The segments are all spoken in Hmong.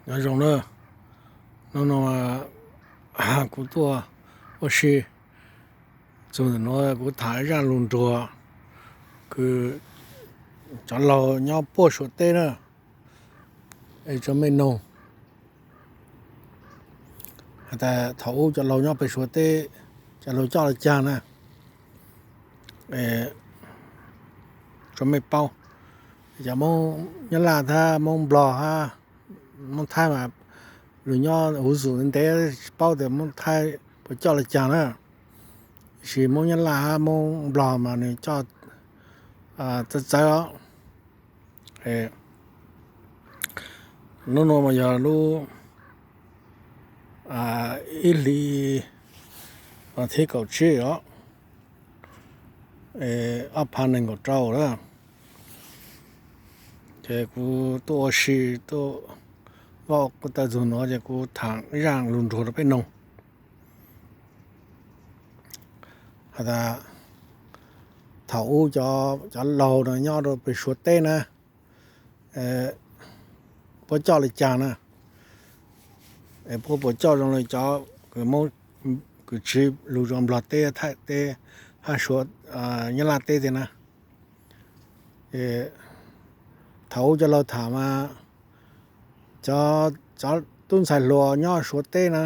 Nyob zoo na, hnub no kuv tuaj ua si, txug ntawm nuav kuv tham zaj lug nruag kws cov laug nyob puag Suav teb na, es tso mej noog has tas thaum ub cov laug nyob peg Suav teb, cov laug coj le caag na, tso mej paub. Cov Moob Nyab Laj hab Moob Nplog hab Moob Thaib mas lug nyob huv xum ntev tsi paub tas Moob Thaib puas coj le caag na, tab sis Moob Nyab Laj hab Moob Nplog mas nwg coj txawv txawv os. Nub nua mas yog lub ib hlis vas thib kaum tsib os, ob phav nees nkaum rau na. Ces kuv tuaj ua si, tuaj vaj kuv taw txug nuav ces kuv tham zaaj lug nruag rau peb noog has tas thaum ub cov laug no nyob rau peg Suav teb na, puab coj le caag na, puab puas coj zoo le cov kws tsiv lug zoo Nplog teb, Thaib teb hab Suav, Nyab Laj teb tiag na. Thaum ub cov laug tham mas cov tub ntxhais hluas nyob Suav teb na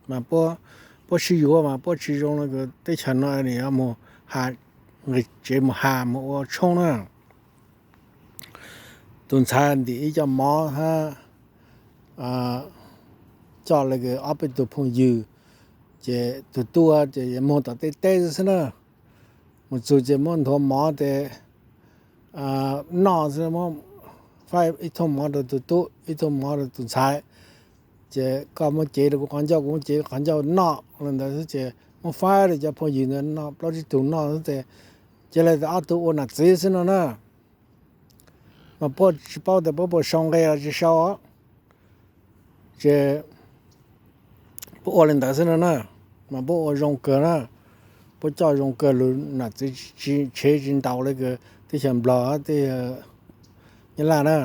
mas puab sib yuav mas puab tsi zoo le teb chaws no nwg yuav moog has, nqis tsev moog has moog ua tshoob na. Tug ntxhais ntim ib co mov hab coj le ob peb tug phooj ywg, ces tug tub ces moog tom tej teb xwb na, moog txug ces muab nthuav mov tes noj xwb, faib ib thooj mov rau tug tub, ib thooj mov rau tug ntxhais, ces koj muab cev rau kuv qhov ncauj, kuv muab cev qhov ncauj noj le ntawd xwb ces muab faib rau cov phooj ywg ntawd noj, plaub tsib tug noj xwb tes cia li ob tug ua nam txiv xwb no na. Mas puab tsi paub tas puab puas sau nqe los tsi sau, ces puab ua le ntawd xwb no na. Mas puab ua zoo kawg na, puab coj zoo kawg, lug nam txiv tshev tsi ntaus le kws teb chaws Nplog teb Nyab Laj na.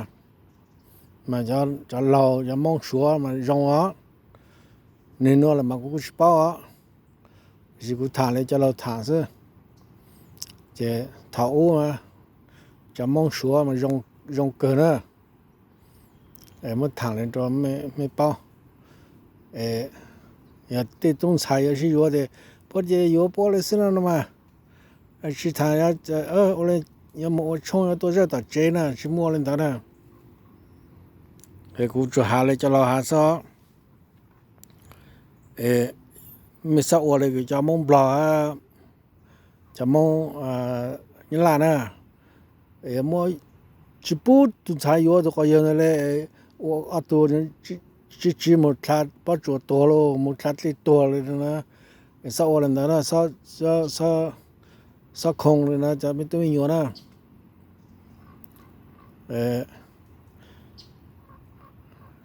Mas cov laug cov Moob Suav mas zoo os, nwg nua lawm mas kuv kuj tsi paub os, tab sis kuv tham le cov laug tham xwb. Ces thaum ub cov Moob Suav mas zoo kawg na, muab tham le rau mej paub. Yog tej tub ntxhais yuav sib yuav tes puab ces yuav puab le xwb no no mas, tsi tham yuav moog ua tshoob yuav tuaj zawj tom tsev na, tsi muaj le ntawd na. Es kuv tsuas has le cov laug has xwb, mej xav ua le cov Moob Nplog, cov Moob Nyab Laj na, muab tsi pub tug ntxhais yuav tug quas yawg ntawd le, ua ob tug tsi tsiv moog dlha pob tsuas tuag los moog dlha dlej tuag le na, xav ua le ntawd na, xav khoo le na cov mej tub mej nyuam na.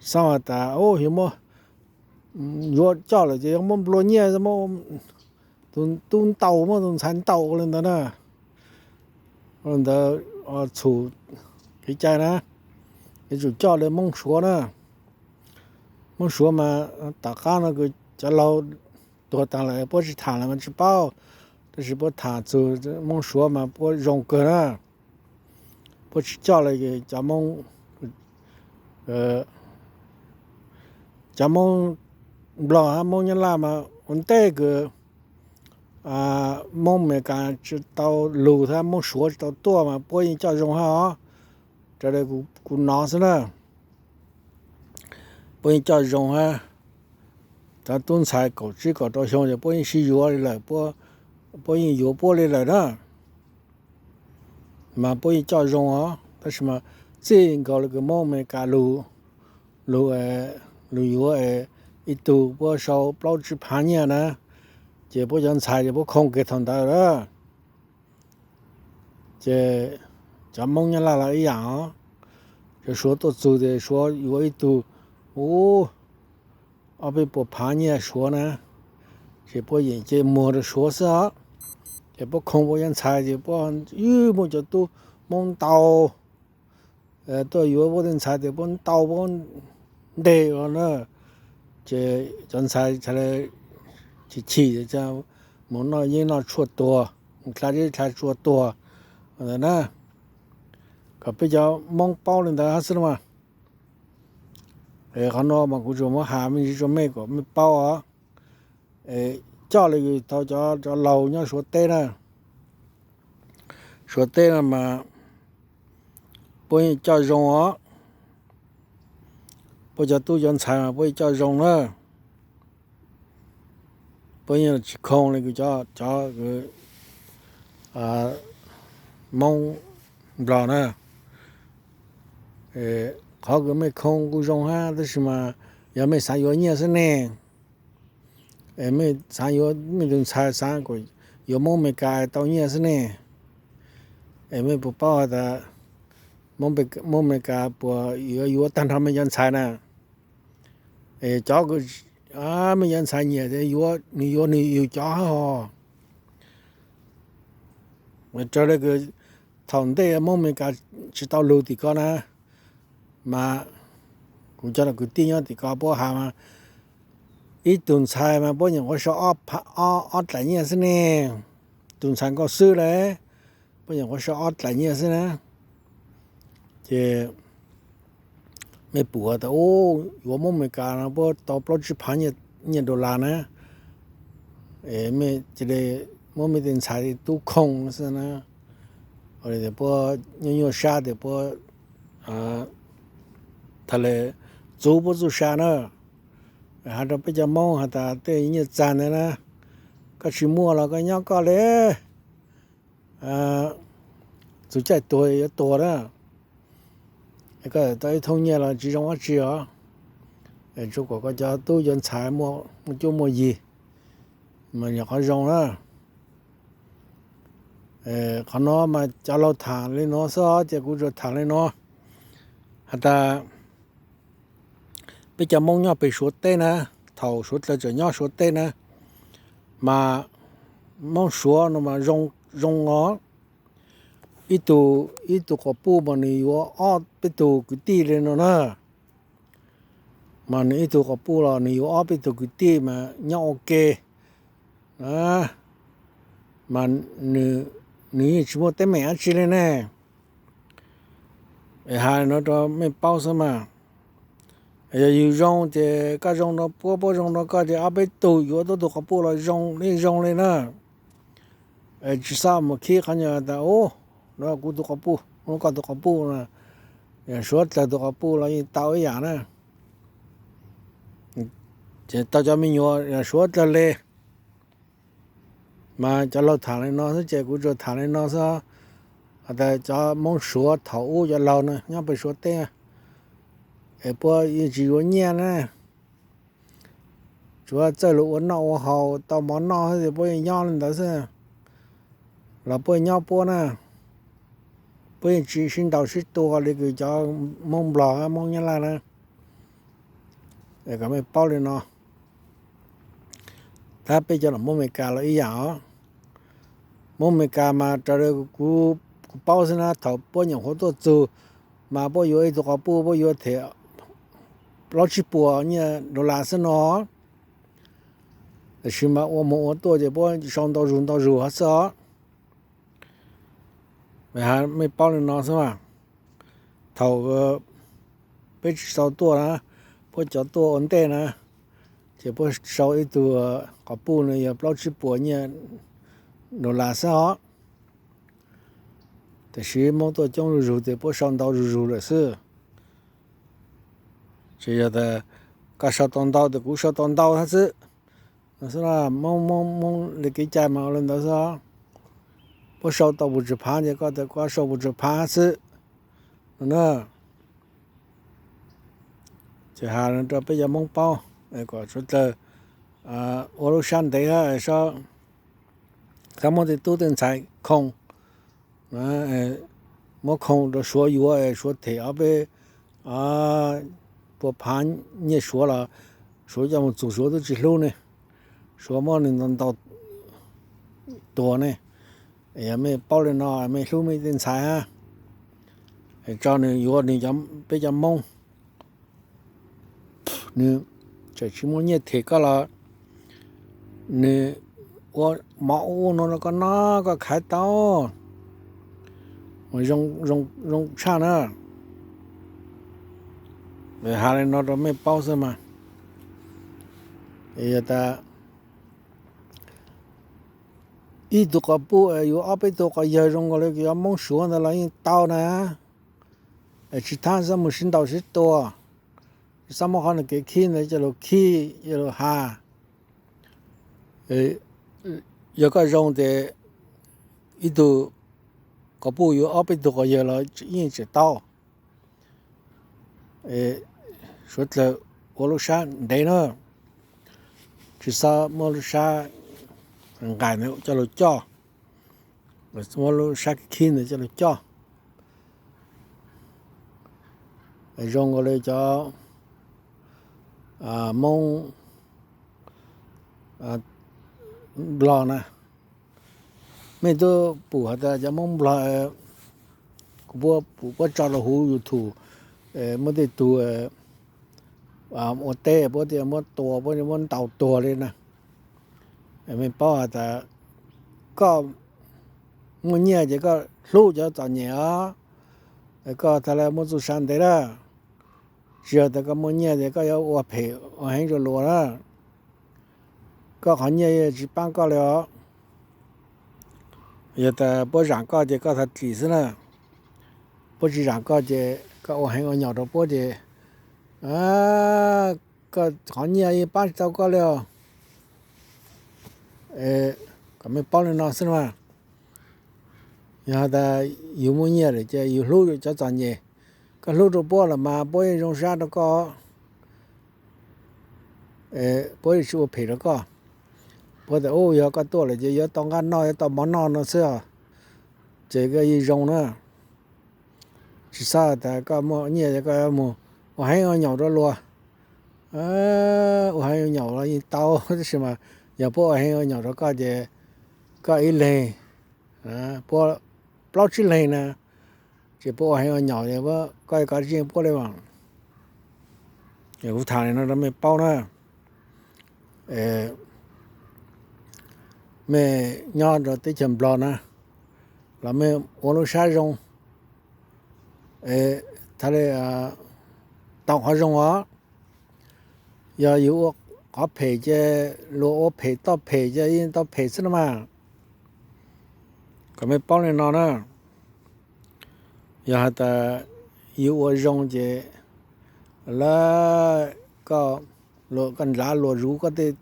Xav has tas yuav coj lawm ces yuav muab nplua nyiaj, tub ntaus, muab tug ntxhais ntaus ua le ntawd na. Ua le ntawd txhum kev cai na, yuav tsum coj le Moob Suav na. Moob Suav mas tom qab no kws cov laug tuag taag lawm puab tsi tham lawm mas tsi paub, tab sis puab tham txug Moob Suav mas puab zoo kawg na. Puab tsi coj le cov Moob, cov Moob Nplog hab Moob Nyab Laj mas ua ntej kws Moob Amelikas tsi tau lug hab Moob Suav tsi tau tuaj mas puab yeej coj zoo hab os. Raws le kuv nov xwb na, puab yeej coj zoo hab. Cov tub ntxhais kaum tsib kaum rau xyoo ces puab yeej sib yuav le lawm, puab yeej yuav puab le lawm na. Mas puab yeej coj zoo os, tab sis mas txij nkaus le kws Moob Amelikas lug, lug yuav ib tug puab sau plaub tsib phav nyiaj na, ces puab cov ntxhais ces puab khoo kiag thaum ntawd lawm. Ces cov Moob Nyab Laj los ib yam os, cov Suav tuaj txug ces Suav yuav ib tug, ub, ob peb puas phav nyiaj Suav na, ces puab yeem ce muag rau Suav xwb os. Ces puab khoo puab cov ntxhais ces puab yeej muaj cov tub Moob ntaus, tuaj yuav puab tej ntxhais tes puab ntaus, puab nteg na. Ces cov ntxhais chim chim, mus noj yeeb noj tshuaj tuag, mus dlav zeb dlav tsua tuag na. Kom peb cov Hmoob paub li ntawd xwb no mas. Qhov no mas kuv tsuas muab has me ntsis rau mej kom mej paub os. Coj li thaum cov laus nyob Suav teb na, Suav teb no mas puab yeej coj zoo os. Puab cov tub cov ntxhais mas puab yeej coj zoo na. Puab yeej tsis khoo li cov, cov Hmoob Nplog na. Qhov kws mej khoo kuj zoo hab, tab sis mas yog mej xav yuav nyiaj xwb ne, mej xav yuav, mej tus ntxhais xav kom yuav Hmoob Amelikas tau nyiaj xwb ne, es mej puas paub has tas Hmoob Amelikas puas yuav yuav tag nrho mej cov ntxhais na? Es cov kws mej cov ntxhais nyiam tias yuav, nws yuav nws yug cov hab hos. Raws li kws thaum ntej Hmoob Amelikas tsis tau lug tim ko na, mas kuv cov kwv tij nyob tim ko puab has mas ib tug ntxhais mas puab nyuam qhuav sau ob dlaim nyiaj xwb ne. Tus ntxhais nkauj xwb le, puab nyuam qhuav sau ob dlaim nyiaj xwb na. Ces mej pum tas yuav Hmoob Amelikas no puab tau plaub tsib phav nyiaj dollar na, es mej cia li muab mej tej ntxhais tub khoo xwb na. Puab nyuaj nyuaj sab tias puab thaum le txuv puab txuj sa na. Has rau peb cov Hmoob has tas tej nyiaj txag ntawd na, koj tsis muaj los koj nyob koj le, txug caij tuag yuav tuag na, koj tau ib thooj nyiaj los tsis zoo dab tsi os. Tsuas kom koj cov tub cov ntxhais muaj cuab muaj yig mas yog qhov zoo na. Qhov no mas cov laug tham li no xwb ces kuv tsuas tham li no has tas peb cov Hmoob nyob pem Suav teb na, thaum Suav dlawg tseem nyob Suav teb na, mas Hmoob Suav no mas zoo os. Ib tug, ib tug quas puj mas nws yuav ob peb tug kwv tij li no na. Mas nws ib tug quas puj los nws yuav ob peb tug kwv tij mas nyob ua ke, mas nws yeej tsis muaj teeb meem dab tsi li ne. Es has no rau mej paub xwb mas. Yog yus zoo ces koj zoo rau puab, puab zoo rau koj ces ob peb tug yuav tau tug quas puj los zoo li zoo li na. Tsis xav mus khib qhov nyuag tas, no kuv tug quas puj, no koj tug quas puj, Suav dlawg tug quas puj los yeej tau ib yam na. Ces tau cov me nyuam Suav dlawg le. Mas cov laug tham li no xwb ces kuv tsuas tham li no xwb. Has tas cov Hmoob Suav thaum ub cov laug no nyob pem Suav teb es puab yeej tsis yuav nyiaj na. Tsuav txawj lug ua noj ua haus tau mov noj xwb ces puab yeej nyob li ntawd xwb. Los puab nyob puab na, puab yeej tsis sib ntaus sib tua li kws cov Hmoob Nplog Hmoob Nyab Laj na. Kom mej paub li no. Tab peb cov los Hmoob Amelikas los ib yam os. Hmoob Amelikas mas raws li kuv paub xwb na, thaum puab nyuam qhuav tuaj txug mas puab yuav ib tug quas puj puab yuav them plaub tsib puas nyiaj dollar xwb no. Tab sis mas ua mus ua tuaj ces puab sau ntau zug ntau zug hov xwb os. Mej paub li no xwb mas. Thaum peb tsis tau tuaj na, puab cov tuaj ua ntej na, ces puab sau ib tug quas puj no yog plaub tsib puas nyiaj dollar xwb os. Tab sis Hmoob tuaj coob zuj zug ces puab sau ntau zuj zug lawm xwb. Ces yog tas koj sau tau ntau ces kuv sau tau ntau hab xwb. Xwb, Hmoob, Hmoob, Hmoob li kev cai mas ua li ntawd xwb. Puab sau tau pus tsawg phav ces koj tas koj sau pus tsawg phav xwb no na. Ces has rau peb cov Hmoob paub kom suav dlawg ua lub sab ntev hab, xav muab tej tub tej ntxhais khoo, muab khoo rau suav yuav, suav them ob peb puas phav nyiaj suav los suav coj mus txug suav twb tsis hlub ne. Suav muab nws ntau ntau tuag ne. Yog mej paub li no mej hlub mej tej ntxhais hab, tso nws yuav nws, peb cov Hmoob. Nws tseem tsis muaj nyiaj them koj los nws ua mov ua ub ua no rau koj noj koj khaiv tau. Zoo tshaj na. Hais li no rau mej paub xwb mas. Yog tas ib tug quas puj yuav ob peb tug quas yawg zoo nkaus li cov Hmoob Suav ntawd los yeej tau na. Tsis thab xav mus sib ntaus sib tua, tsis xav muab qhov kev khib ntawd coj lug khib coj lug has. Yog koj zoo ces ib tug quas puj yuav ob peb tug quas yawg los yeej tseem tau. Suav dlawg ua lub sab ntev na, tsis xav muab lub sab nqaim ntawd coj lug coj, muab lub sab khib ntawd coj lug coj. Zoo nkaus li cov Hmoob Nplog na, mej tub pum has tas cov Hmoob Nplog, kuv puab tso rau huv YouTube, muab tej tug ua teb puab thiaj muab tua, puab muab ntaus tuag li na. Mej paub has tas koj muaj nyiaj ces koj hlub cov txom nyem os, koj txhad le muab txuj sa ntev lawm. Tsis yog tas koj muaj nyiaj ces koj yuav ua phem ua heev rau luas na. Koj qhov nyiaj tsis paab koj li os. Yog tas puab zaam koj ces koj txhad dlim xwb na. Puab tsis zaam koj ces koj ua heev ua nyaum rau puab ces koj qhov nyiaj yeej paab tsis tau koj li os. Kom mej paub li no xwb na. Yog tas yus muaj nyiaj lawm ces yus hlub cov txom nyem, koj hlub rau puab los mas puab yeej zoo sab rau koj, puab yeej tsis ua phem rau koj. Puab tas u yog koj tuaj lawm ces yuav tau nqaj noj yuav tau mov noj no xwb os, ces koj yeej zoo na. Tsis xav tas koj muaj nyiaj koj mus ua heev ua nyaum rau luas. Ua heev ua nyaum los yeej tau, tab sis mas yog puab ua heev ua nyaum rau koj ces koj ib leeg, puab plaub tsib leeg na, ces puab ua heev ua nyaum koj kov yeej puab li as. Kuv tham li no rau mej paub na. Mej nyob rau teb chaws Nplog na los mej ua lub sab zoo, tau qhov zoo os. Yog yus ua qhov phem ces luas ua phem tau phem ces yeej tau phem xwb no mas. Kom mej paub li no na. Yog has tas yus ua zoo ces lawv koj, luas koj nrad luas zuv koj tej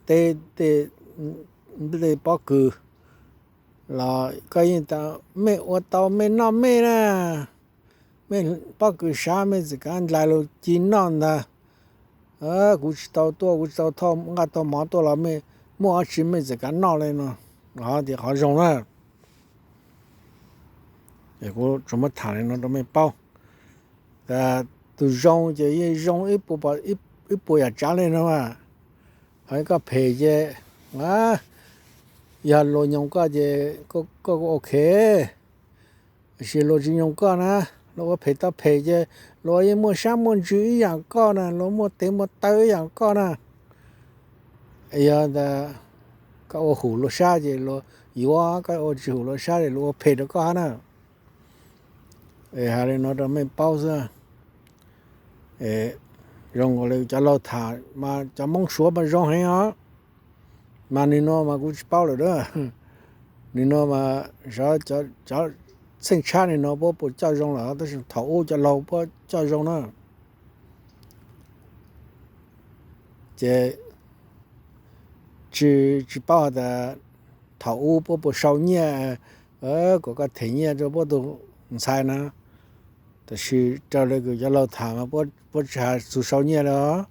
teb tej pob kws los koj yeej tas mej ua tau mej noj mej na. Mej pob kws sav mej txawm kav nrad lug ci noj ntag. Kuv tsis tau tuaj kuv tsis tau thauj nqaj thauj mov tuaj los mej muaj dab tsi mej txawm kav noj li no. Tias qhov zoo na. Kuv tsuas muab tham li no rau mej paub. Tus zoo ces yeej zoo ib puas yam tsav li no mas. Ho koj phem ces yog luas nyoos koj ces koj ok, tab sis luas tsis nyoos koj na, luas ua phem tau phem ces luas yeej muaj sab muaj ntsws ib yam koj na, luas muaj tes muaj taw ib yam koj na. Yog tas koj ua hum luas sab ces luas yuav, koj ua tsis hum luas sab ces luas ua phem rau koj hab na. Hais li no rau mej paub xwb. Zoo nkaus li cov laug tham mas cov Moob Suav mas zoo heev os. Mas nwg nuav mas kuv tsis paub lawm a. Nwg nuav mas cov txheej tshab nwg nuav puab puas coj zoo lawm tab sis thaum ub cov laug puab coj zoo na. Ces tsis, tsis paub has tas thaum ub puab puas sau nyiaj, kom koj them nyiaj rau puab tug ntxhais na. Tab sis raws li kws cov laug tham mas puab tsis has txug sau nyiaj li os.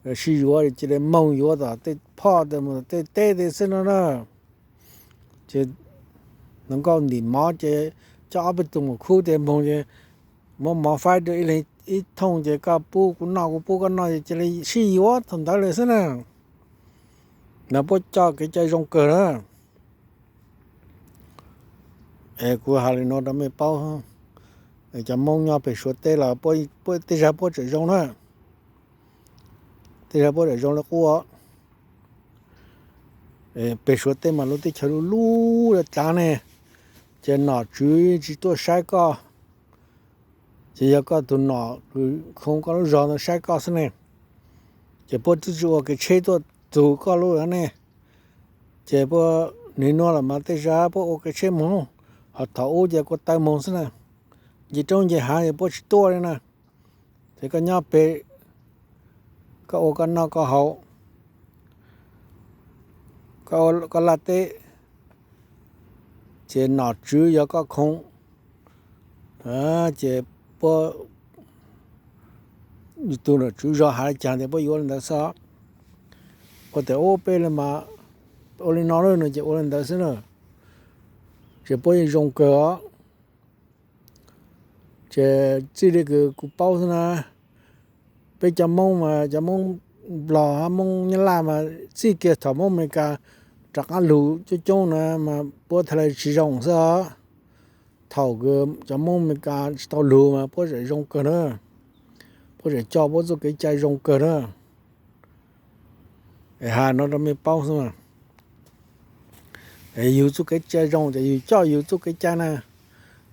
Sib yuav cia li moog yuav tom tej phoj tej teb tej xwb no na. Ces hluas nkauj ntim mov ces coj ob peb tug maum khub tej moog ces muab mov faib rau ib leeg ib thooj ces koj pub kuv noj kuv pub koj noj ces cia li sib yuav thaum ntawd li xwb na. Mas puab coj kev cai zoo kawg na. Es kuv has li no rau mej paub, cov Moob nyob pem Suav teb los puab tej zag puab tseem zoo na. tej zaum puab tseem zoo li qub. Peg Suav teb mas lub teb chaws lub lub dlav ne, ces nom tswv tsis tuaj saib koj, ces yog koj tus nom khoo koj lub zog no saib koj xwb ne, ces puab twb tsis ua kev tsheb tuaj txug koj lub ne. Ces puab nim nuav los mas tej zaum puab ua kev tsheb moog, ho thaum ub ces kuv taw moog xwb na. Nce roob nce haav es puab tsis tuaj li na. Ces koj nyob peg, koj ua koj noj koj haus, koj laj teb, ces nom tswv yog koj khoo, ces puab, tus nom tswv zog has li cas ces puab yuav li ntawd xwb. Puab tias ua peb li mas ua li no lawm no ces ua li ntawd xwb na. Ces puab yeej zoo kawg os. Ces txij li kws kuv paub xwb na, peb cov Moob mas cov Moob Nplog hab Moob Nyab Laj mas txij kiag thaum Moob Amelikas rov qaab lug coob coob na mas puab txhaj le tsis zoo xwb os. Thaum kws cov Moob Amelikas tsis tau lug mas puab tseem zoo kawg na, puab tseem coj puab txuj kev cai zoo kawg na. Es has no rau mej paub xwb. Es yug txuj kev cai zoo ces yug coj yug txuj kev cai na,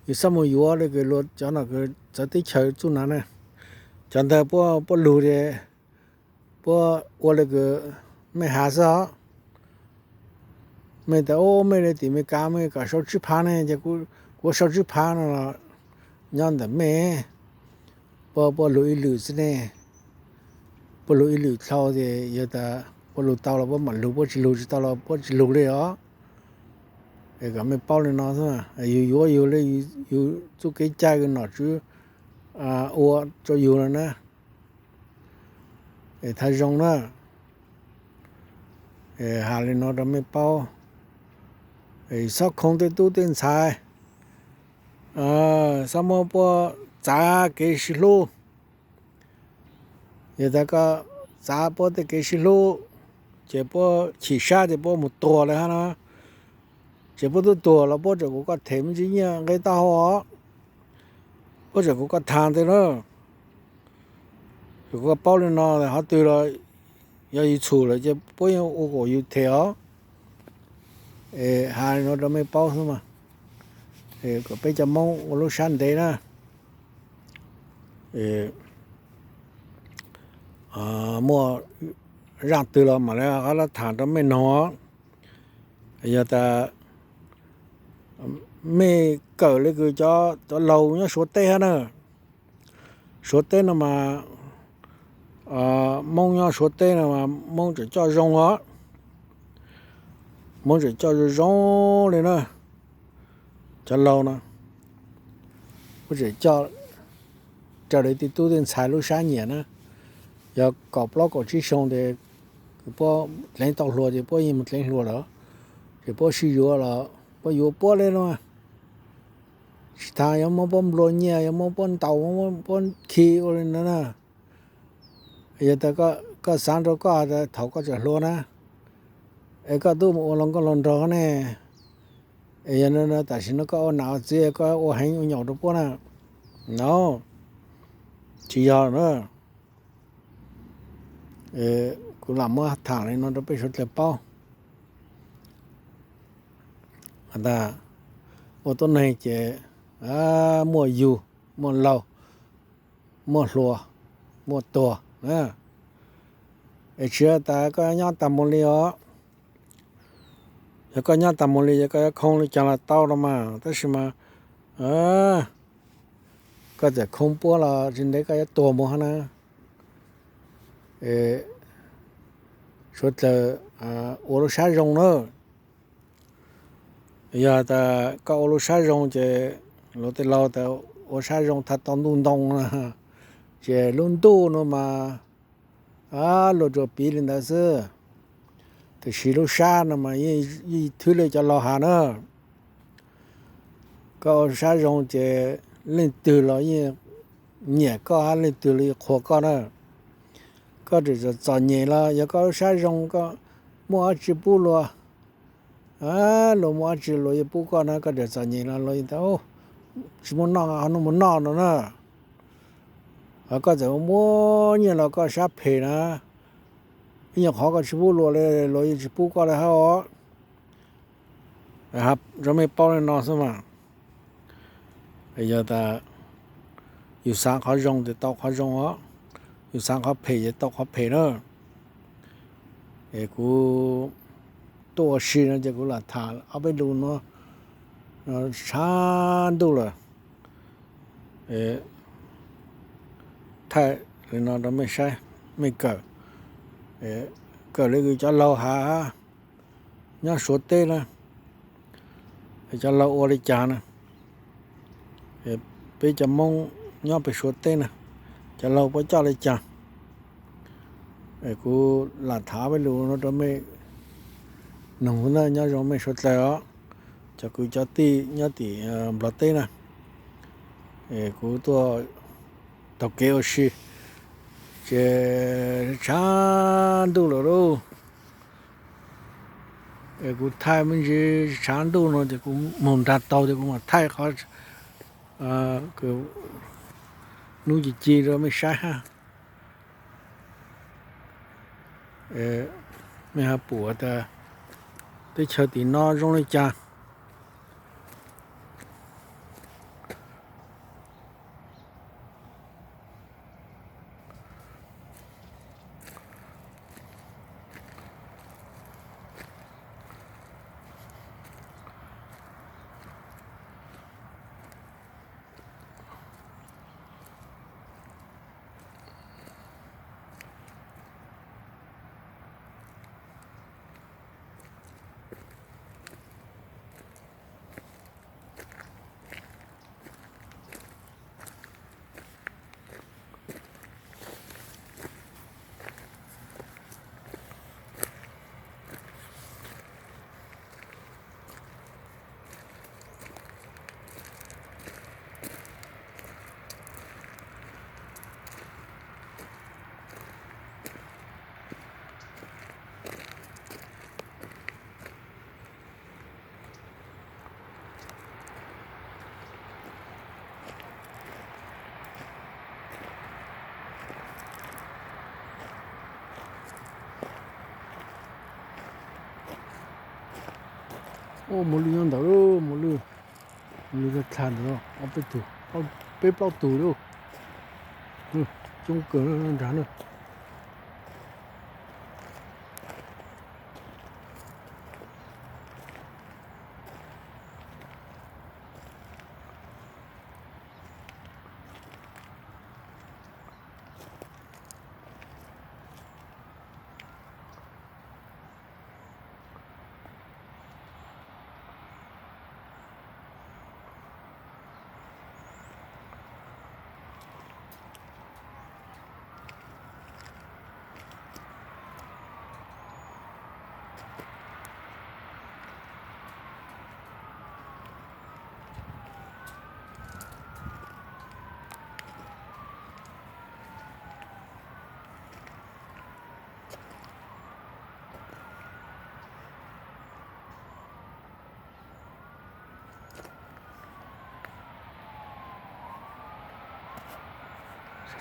yug xab mus yuav li kws luag cov no kws txawv teb chaws txuj no na, cov ntawd puab lug ces puab ua li kws mej has xwb os. Mej tas ub mej li tim Amelikas mej kom sau tsib phav ne ces kuv sau tsib phav no los nyob ntawm mej. Puab, puab lug ib lwm xwb ne, puab lug ib lwm dlhau ces yog tas puab lug tau los puab mam lug, puab tsis lug tsis tau los puab tsis lug li os. Es kom mej paub li no xwb, yug yuav yug li yug txuj kev cai kws nom tswv ua rau yug no na, es thaj zoo na. Has li no rau mej paub, xob khoo tej tub tej ntxhais, xob muab puab txav kev sib hlub. Yog tas koj txav puab tej kev sib hlub ces puab chim sab ces puab mus tuag li hab na. Ces puab twb tuag los puab tseem kuv koj them me ntsis nyiaj nqe taub hau os, puab tseem kuv koj thaag ntawd na. Kuv koj paub li no, qhov twg los yog yus txhum lawm ces puab yeej ua kom yus them os. Es has li no rau mej paub xwb mas, kom peb cov Moob ua lub sab ntev na, muaj zaaj twg los mam li qab los thaam rau mej noog. Yog tas mej kawm li kws cov laug nyob Suav teb hab na, Suav teb no mas, Moob nyob Suav teb no mas Moob tseem coj zoo os, Moob tseem coj zoo zoo li na. Cov laug no puab tseem coj raws li tej tub tej ntxhais lub sab nyiam na. Yog kaum plaub kaum tsib xyoo ces puab dleev tau hluas ces puab yeej mus dleev hluas lawm, ces puab sib yuav los puab yuav puab li no. Tsis tas yuav muab puab nplua nyiaj, yuav muab puab ntaus, muab puab khi ua li no na. Yog tas koj xaav rau koj tas thaum koj tseem hluas na, es koj tub mus ua hluas nkauj hluas nraug ne, es yog tam sim no koj ua nam ua txiv koj ua heev ua nyaum rau puab na, no tsis yog na. Kuv lam muab thaam li no rau peb suav dlawg paub. Has tas ua tuab neeg ces muaj yug, muaj laug, muaj hluas, muaj tuag. Es tsis tas koj nyob tag mus li os. Yog koj nyob tag mus li ces koj yuav khoo li cas los tau no mas, tab sis mas koj txawm khoo puab los tsis ntev koj yuav tuag mus hab na. Suav dlawg ua lub sab zoo na. Yog tas koj ua lub sab zoo ces luag tej laug tas ua sab zoo thaj tau ntuj ntoo na, ces lub ntuj no mas luag tsuas piv li ntawd xwb. Tiam sis lub sab no mas yeej thwb li cov laug has na, koj ua sab zoo ces leej twg los yeej nyiam koj hab leej twg los yeej qhuas koj na. Koj tseem txom nyem los yog koj lub sab zoo koj muaj dab tsi pub luag, luag muaj dab tsi luag yeej pub koj na, koj tseem txom nyem los luag yeej tas tsis muaj noj, hnub mus noj no na. Koj txawm muaj nyiaj los koj sab phem na, Ib nyuag qhov koj tsis pub luag li, luag yeej tsis pub koj li hab os. Zoo mej paub li no xwb mas. Yog tas yus xaav qhov zoo ces tau qhov zoo os, yus xaav qhov phem ces tau qhov phem na. Es kuv tuaj ua si no ces kuv lam tham ob peb lus no, tshav ntuj lawm. Thaij li no rau mej saib, mej kawm, kawm li kws cov laug has nyob Suav teb na, cov laug ua li cas na, peb cov Moob nyob pem Suav teb na, cov laug puas coj li cas. Kuv lam tham ob peb lus no rau mej noog na, nyob zoo mej suav dlawg os, cov kwv cov tij nyob tim Nplog teb na. Kuv tuaj taug kev ua si, ces tshav ntuj lawm lauj. Es kuv thaij me ntsis tshav ntuj no ces kuv moog nrag taug ces kuv mam thaij qhov hnub ci ci rau mej saib hab. Mej ho pum tas teb chaws tim no zoo li cas. Ua, muaj lwj nyob ntawd, muaj lwj, muaj lwj dlha ntawd, ob peb tug, peb plaub tug li. Coob kawg nrag na.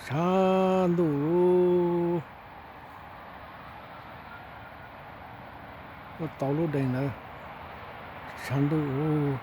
Tshav ntuj, muab tau lub dej ntawd, tshav ntuj.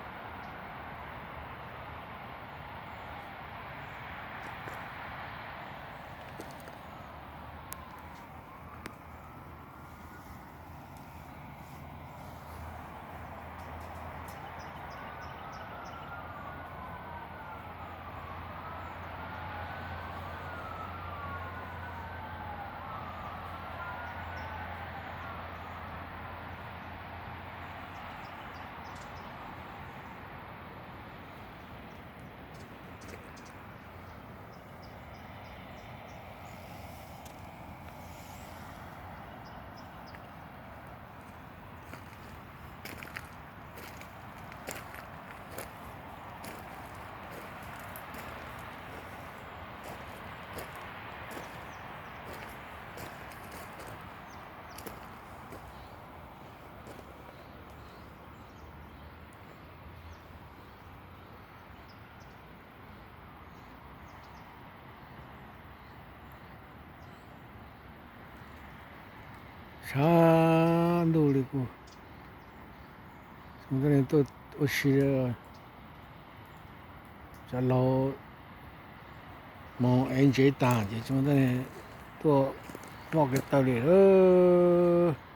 tshav ntuj li kuj txhua tus tuaj ua si. Cov laus mos ev ntsev tag ces txhua tus tuaj noj kev taw li lawm.